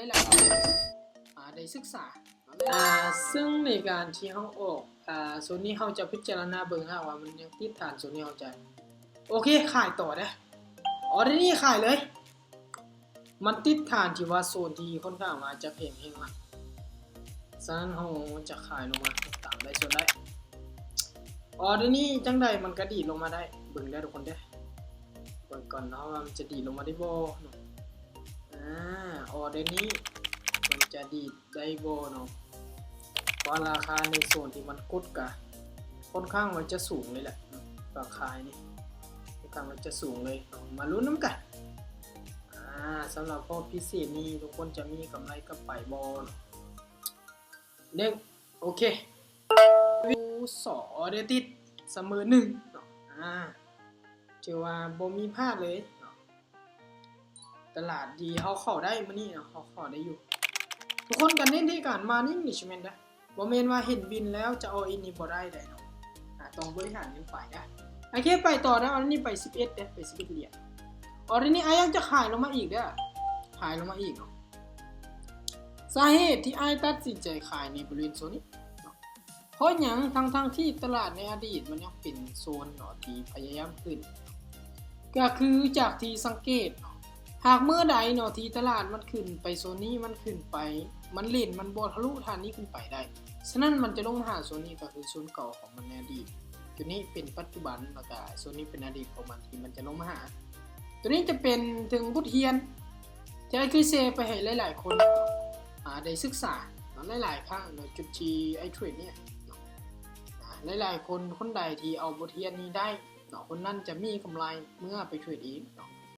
ຫຼາຍໆ ອາ ໄດ້ສຶກສາ ອາ ເຊິ່ງໃນການທີ່ເຮົາອອກ ອາ ໂຊນນີ້ເຮົາຈະພິຈາລະນາເບິ່ງຫາວ່າມັນຍັງຕິດຖານໂຊນນີ້ ເຮົາຈະ ໂອເຄ ຂາຍຕໍ່ເດ້ ອໍເດນີ້ຂາຍເລີຍ ມັນຕິດຖານທີ່ວ່າໂຊນທີ່ຄ່ອນຂ້າງວ່າຈະແພງແຮງຫຼາຍ ສະນັ້ນເຮົາຈະຂາຍລົງມາຕາມໄດ້ສ່ວນໄດ້ ອໍເດນີ້ຈັ່ງໃດມັນກະດີດລົງມາໄດ້ ເບິ່ງເດີ້ທຸກຄົນເດີ້ ເບິ່ງກ່ອນເນາະວ່າມັນຈະດີດລົງມາໄດ້ບໍ່ເນາະ ອາ ອໍເດນີ້ມັນຈະດີດໄດ້ບໍ່ເນາະ ເພາະວ່າລາຄາໃນໂຊນທີ່ມັນກົດກະຄ່ອນຂ້າງວ່າຈະສູງເລີຍແຫຼະ ລາຄານີ້ຄ່ອນຂ້າງວ່າຈະສູງເລີຍເນາະ ມາລຸ້ນນຳກັນ ອາ ສຳລັບຮອບພິເສດນີ້ທຸກຄົນຈະມີກຳໄລກັບໄປບໍ່ເນາະ ໜຶ່ງ ໂອເຄ ສອງ ອໍເດີຕິດສະເໝີ ໜຶ່ງ ເນາະ ອາ ຖືວ່າບໍ່ມີພາດເລີຍເນາະ ຕະຫຼາດທີ່ເຮົາເຂົ້າໄດ້ມື້ນີ້ເນາະ ເຮົາເຂົ້າໄດ້ຢູ່ ທຸກຄົນກະເນັ້ນທີ່ການມານີ້ແມ່ນເດ້ ບໍ່ແມ່ນວ່າເຫັນວິນແລ້ວຈະອໍອິນນີ້ບໍ່ໄດ້ໃດເນາະ ອາ ຕ້ອງບໍລິຫານເງິນໄປນະ ໂອເຄ ໄປຕໍ່ນະ ອັນນີ້ໄປສິບເອັດເດ້ ໄປສິບເອັດຫຼຽນ ອໍເດນີ້ອ້າຍຢາກຈະຂາຍລົງມາອີກເດີ້ ຂາຍລົງມາອີກເນາະ ສາເຫດທີ່ອ້າຍຕັດສິນໃຈຂາຍໃນບໍລິເວນໂຊນນີ້ເນາະ ເພາະຫຍັງ ທັງໆທີ່ຕະຫຼາດໃນອະດີດມັນຍັງເປັນໂຊນເນາະທີ່ພະຍາຍາມຂຶ້ນ ກະຄືຈາກທີ່ສັງເກດເນາະ ຫາກເມື່ອໃດເນາະທີ່ຕະຫຼາດມັນຂຶ້ນໄປໂຊນນີ້ ມັນຂຶ້ນໄປ ມັນຫຼິ້ນ ມັນບໍ່ທະລຸທາດນີ້ຂຶ້ນໄປໄດ້ ສະນັ້ນມັນຈະລົງມາຫາໂຊນນີ້ ກະຄືໂຊນເກົ່າຂອງມັນໃນອະດີດ ໂຕນີ້ເປັນປັດຈຸບັນ ແລ້ວກະໂຊນນີ້ເປັນອະດີດຂອງມັນທີ່ມັນຈະລົງມາຫາ ໂຕນີ້ຈະເປັນເຖິງບົດຮຽນທີ່ອ້າຍເຄີຍແຊໄປໃຫ້ຫຼາຍໆຄົນ ອາ ໄດ້ສຶກສາເນາະ ຫຼາຍໆຄັ້ງເນາະ ຈຸດທີ່ອ້າຍເທຣດນີ້ເນາະ ອາ ຫຼາຍໆຄົນ ຄົນໃດທີ່ເອົາບົດຮຽນນີ້ໄດ້ເນາະ ຄົນນັ້ນຈະມີກຳໄລເມື່ອໄປເທຣດເອງເນາະ